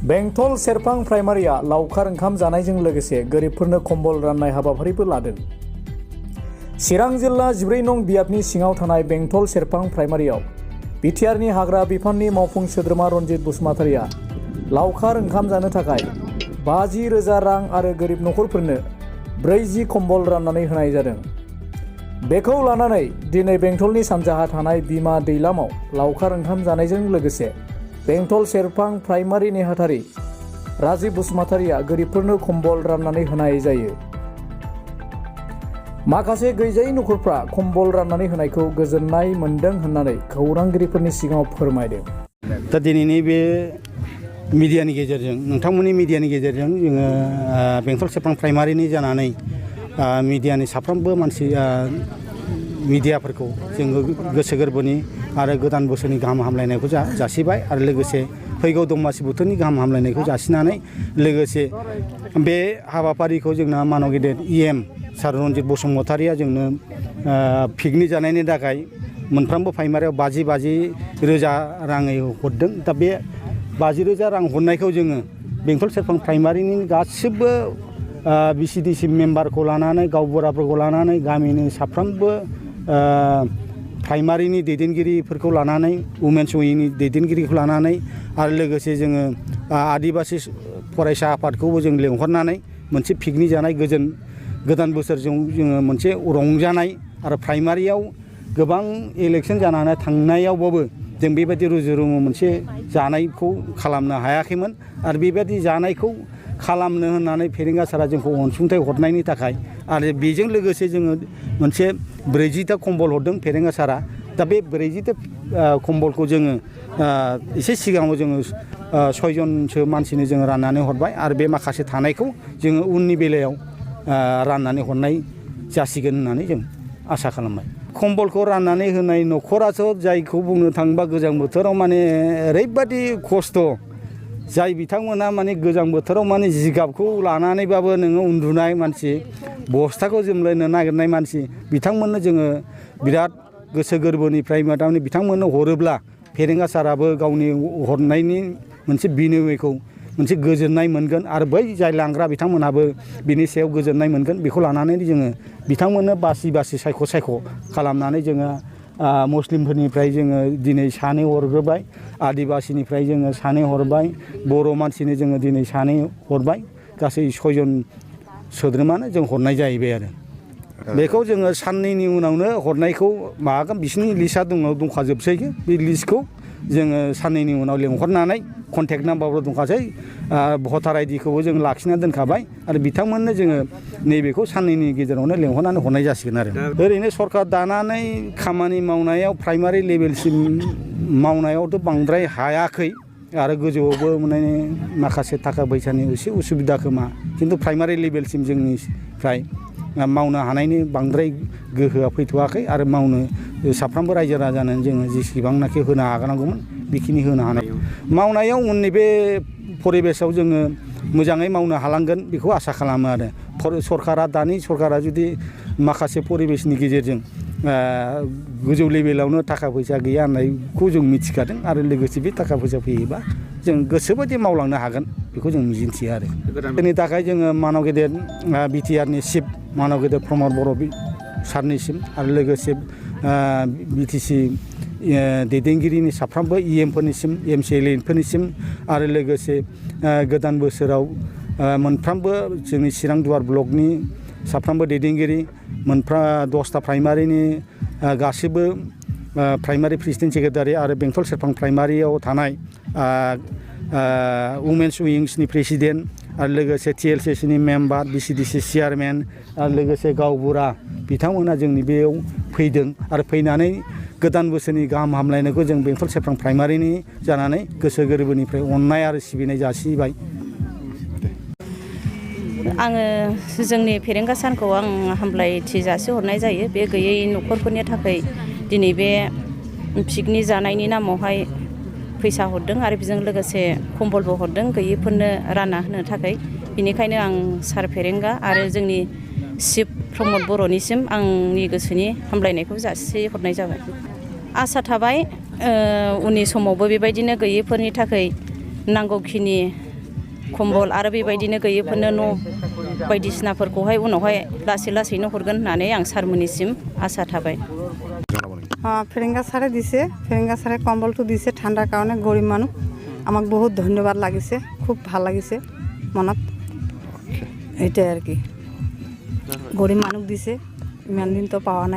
बेंटल सेरफां प्राइमारिया लावखार ओंखाम जानायजों लोगोसे गोरिबफोरनो कम्बल राननाय हाबाफारिबो लादों। चिरां जिल्ला 14 नं बियाबनि सिङाव थानाय बेंटल सेरफां प्राइमारियाव बिटिआरनि हाग्रा बिफाननि मावफुं सोद्रोमा रनजित बसुमतारिया लावखार ओंखाम जानो थाखाय 50,000 रां आरो गोरिब नखरफोरनो 40 कम्बल राननानै होनाय जादों। बेखौ लानानै दिनै बेंटलनि सानजाहा थानाय बिमा दैलामाव लावखार ओंखाम जानायजों लोगोसे बेंटल सेरफां प्राइमारि नेहाथारि राजिब बसुमतारिया गोरिबफोरनो कम्बल राननानै होनाय जायो। माखासे गैजायै नखरफ्रा कम्बल राननानै होनायखौ गोजोननाय मोन्दों होननानै खौरांगिरिफोरनि सिगाङाव फोरमायदों। दा दिनैनि बे मिडियानि गेजेरजों नोंथांमोननि मिडियानि गेजेरजों जोङो बेंटल सेरफां प्राइमारिनि जानानै मिडियानि साफ्रोमबो मानसि मिडियाफोरखौ जोङो गोसो गोरबोनि आरो गोदान बोसोरनि गाहाम हामलायनायखौ जासिबाय आरो लोगोसे फैगौ दमासि बोथोरनि गाहाम हामलायनायखौ जासिनानै लोगोसे बे हाबाफारिखौ जोंना मानव गेदेर EM सार रनजित बसुमतारिया जोंनो पिकनिक जानायनि थाखाय मोनफ्रोमबो प्राइमारियाव 50,000 राङै हरदों। दा बे 50,000 रां हरनायखौ जोङो बेंटल सेरफां प्राइमारिनि गासिबो BCDC मेम्बारखौ लानानै गावबुराफोरखौ लानानै गामिनि साफ्रोमबो प्राइमारिनि दैदेनगिरिफोरखौ लानानै वुमेन्स विंनि दैदेनगिरिखौ लानानै आरो लोगोसे जोङो आदिबासि फरायसा आफादखौबो जों लेंहरनानै मोनसे पिकनिक जानाय गोदान बोसोरजों जोङो मोनसे रंजानाय आरो प्राइमारियाव गोबां इलेक्सन जानानै थांनायावबाबो जों बेबायदि रुजु रुमु मोनसे जानायखौ खालामनो हायाखैमोन आरो बेबायदि जानायखौ खालामनो होननानै फेरेंगा सारा जोंखौ अनसुंथाइ हरनायनि थाखाय आरो बेजों लोगोसे जोङो मोनसे 40टा कम्बल हरदों फेरेंगा सारा। दा बे 40टा कम्बलखौ जोङो एसे सिगाङाव जोङो 6 जनसो मानसिनो जोङो राननानै हरबाय आरो बे माखासे थानायखौ जोङो उननि बेलायाव राननानै हरनाय जासिगोन होननानै जों आसा खालामबाय। कम्बलखौ राननानै होनाय नखराथ' जायखौ बुंनो थाङोबा गोजां बोथोराव माने ओरैबादि खस्थ' जाय बिथांमोना माने गोजां बोथोराव माने जिगाबखौ लानानैबाबो नोङो उन्दुनाय मानसि बस्थाखौ जोमलायनो नागिरनाय मानसि बिथांमोननो जोङो बिराद गोसो गोरबोनिफ्राय माने बिथांमोननो हरोब्ला फेरेंगा साराबो गावनि हरनायनि मोनसे बिनिमयखौ मोनसे गोजोननाय मोनगोन आरो बै जाय लांग्रा बिथांमोनहाबो बिनि सायाव गोजोननाय मोनगोन। बेखौ लानानै जोङो बिथांमोननो बासि सायख' खालामनानै जोङो मुस्लिमफोरनिफ्राय जोङो दिनै 2 हरग्रोबाय, आदिबासिनिफ्राय जोङो 2 हरबाय, बर' मानसिनो जोङो दिनै 2 हरबाय, गासै 6 जन सोद्रोमानो जों हरनाय जाहैबाय आरो बेखौ जोङो साननैनि उनावनो हरनायखौ माबागोन। बिसिनि लिस्टआ दंखाजोबसै। बे लिस्टखौ जोङो साननैनि उनाव लेंहरनानै कन्टेक्ट नाम्बारबो दंखासै, भटार आइडिखौबो जों लाखिना दोनखाबाय आरो बिथांमोननो जोङो नैबेखौ साननैनि गेजेरावनो लेंहरनानै हरनाय जासिगोन आरो ओरैनो सरकार दानानै खामानि मावनायाव प्राइमारि लेभेलसिम मावनायावथ' बांद्राय हायाखै आरो गोजौआवबो माने माखासे थाखा फैसानि एसे उसुबिदा खोमा, खिन्थु प्राइमारि लेभेलसिम जोंनिफ्राय मावनो हानायनि बांद्राय गोहोआ फैथ'वाखै आरो मावनो साफ्रोमबो रायजो राजानो जोङो जेसेबांनाखि होनो हानांगौमोन बेखिनि होनो हानाय मावनायाव उननि बे परिबेसाव जोङो मोजाङै मावनो हालांगोन बेखौ आसा खालामो आरो दानि सरकारा जुदि माखासे परिबेसनि गेजेरजों गोजौ लेभेलावनो थाखा फैसा गैया होननायखौ जों मिथिखादों आरो लोगोसे बे थाखा फैसा फैयोबा जों गोसोबायदि मावलांनो हागोन बेखौ जों मिजिंथियो आरो बेनि थाखाय जोङो मानव गेदेर बिटिआरनि चिफ मानव गेदेर प्रमद बर' सारनिसिम आरो लोगोसे BTC दैदेनगिरिनि साफ्रोमबो EMफोरनिसिम MCLAफोरनिसिम आरो लोगोसे गोदान बोसोराव मोनफ्रोमबो जोंनि चिरां दुवार ब्लकनि साफ्रोमबो दैदेनगिरि 10टा प्राइमारिनि गासिबो प्राइमारि प्रेसिडेन्ट सेक्रेटारि आरो बेंटल सेरफां प्राइमारियाव थानाय वुमेन्स विंसनि प्रेसिडेन्ट आरो लोगोसे TLCCनि मेम्बार, BCDC चेयारमेन आरो लोगोसे गावबुरा बिथांमोना जोंनि बेयाव फैदों आरो फैनानै गोदान बोसोरनि गाहाम हामलायनायखौ जों बेंटल सेरफां प्राइमारिनि जानानै गोसो गोरबोनिफ्राय अननाय आरो सिबिनाय जासिबाय। आङो जोंनि फेरेंगा सानखौ आं हामलायथि जासिहरनाय जायो। बे गैयै नखरफोरनि थाखाय दिनै बे पिकनिक जानायनि नामावहाय फैसा हरदों आरो बेजों लोगोसे कम्बलबो हरदों गैयैफोरनो रानना होनो थाखाय। बेनिखायनो आं सार फेरेंगा आरो जोंनि चिफ प्रमद बर'निसिम आंनि गोसोनि हामलायनायखौ जासिहरनाय जाबाय। आसा थाबाय उननि समावबो बेबायदिनो गैयैफोरनि थाखाय नांगौखिनि कम्बल आरो बेबायदिनो गैयैफोरनो न' बायदिसिनाफोरखौहाय उनावहाय लासै लासैनो हरगोन होननानै आं सारमोननिसिम आसा थाबाय। ফেৰেংগা ছাৰে দিছে, ফেৰেংগা ছাৰে কম্বলটো দিছে ঠাণ্ডাৰ কাৰণে গৰীব মানুহ। আমাক বহুত ধন্যবাদ লাগিছে, খুব ভাল লাগিছে মনত। এইটাই আর কি, গরিব মানুষ দিছে, ইমান দিন তো পাওয়া নাই।